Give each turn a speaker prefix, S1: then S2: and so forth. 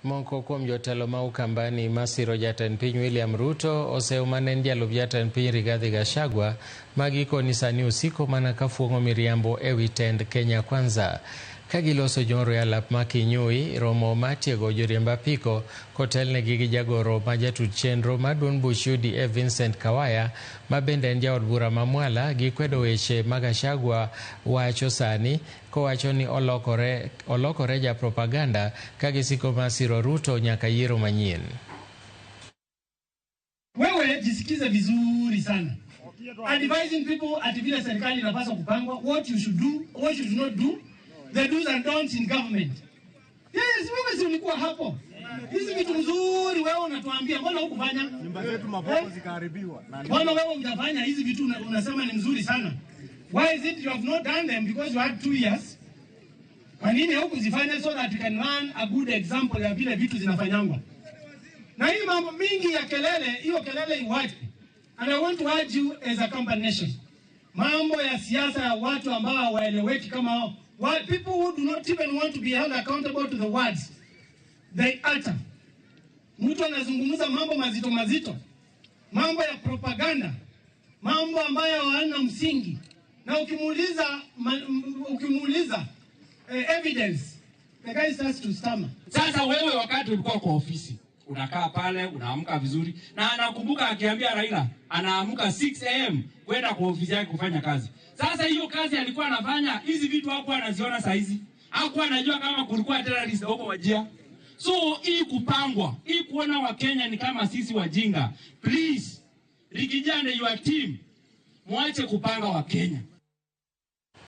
S1: Moko kuom jotelo ma Ukambani masiro jatend piny William Ruto oseyo mane en jalup jatend piny Rigathi Gachagua ma gikoni sani osiko mana ka fuong'o miriambo ewi tend Kenya Kwanza. Ka giloso nyoro e alap ma Kinyui, romo mar tiego joriemb apiko kotelnegi gi jagoro ma jatut chenro mar duond buch UDA Vincent Kawaya ma bende en jaod bura ma Mwala gikwedo weche ma Gachagua wacho sani kowacho ni olokore ja propaganda ka gisiko masiro Ruto nyaka yiero manyien.
S2: Wewe jisikize vizuri sana. Advising people ati vile serikali inapaswa kupangwa, what you should do, what you should not do, the do's and don'ts in government. Yes, wewe si ulikuwa hapo. Hizi vitu mzuri wewe unatuambia, mbona hukufanya?
S3: Nyumba zetu maboko zikaharibiwa.
S2: Mbona wewe hujafanya hizi vitu unasema ni mzuri sana? Why is it you have not done them because you had 2 years? Kwa nini hukuzifanya so that you can learn a good example ya vile vitu zinafanyangwa? Na hii mambo mingi ya kelele, hiyo kelele iwache. And I want to urge you as a company nation. Mambo ya siasa ya watu ambao hawaeleweki kama hao. Why people who do not even want to be held accountable to the words they utter. Mtu anazungumza mambo mazito mazito, mambo ya propaganda, mambo ambayo hayana msingi. Na ukimuuliza evidence, the guy starts to stammer.
S4: Sasa wewe wakati ulikuwa kwa ofisi, unakaa pale, unaamka vizuri, na anakumbuka akiambia Raila, anaamka 6 a.m. kwenda kwa ofisi yake kufanya kazi. Sasa hiyo kazi alikuwa anafanya, hizi vitu hakuwa anaziona saa hizi. Hakuwa anajua kama kulikuwa terrorist huko Wajir. So hii kupangwa, hii kuona Wakenya ni kama sisi wajinga. Please, Riggy G and your team, mwache kupanga Wakenya.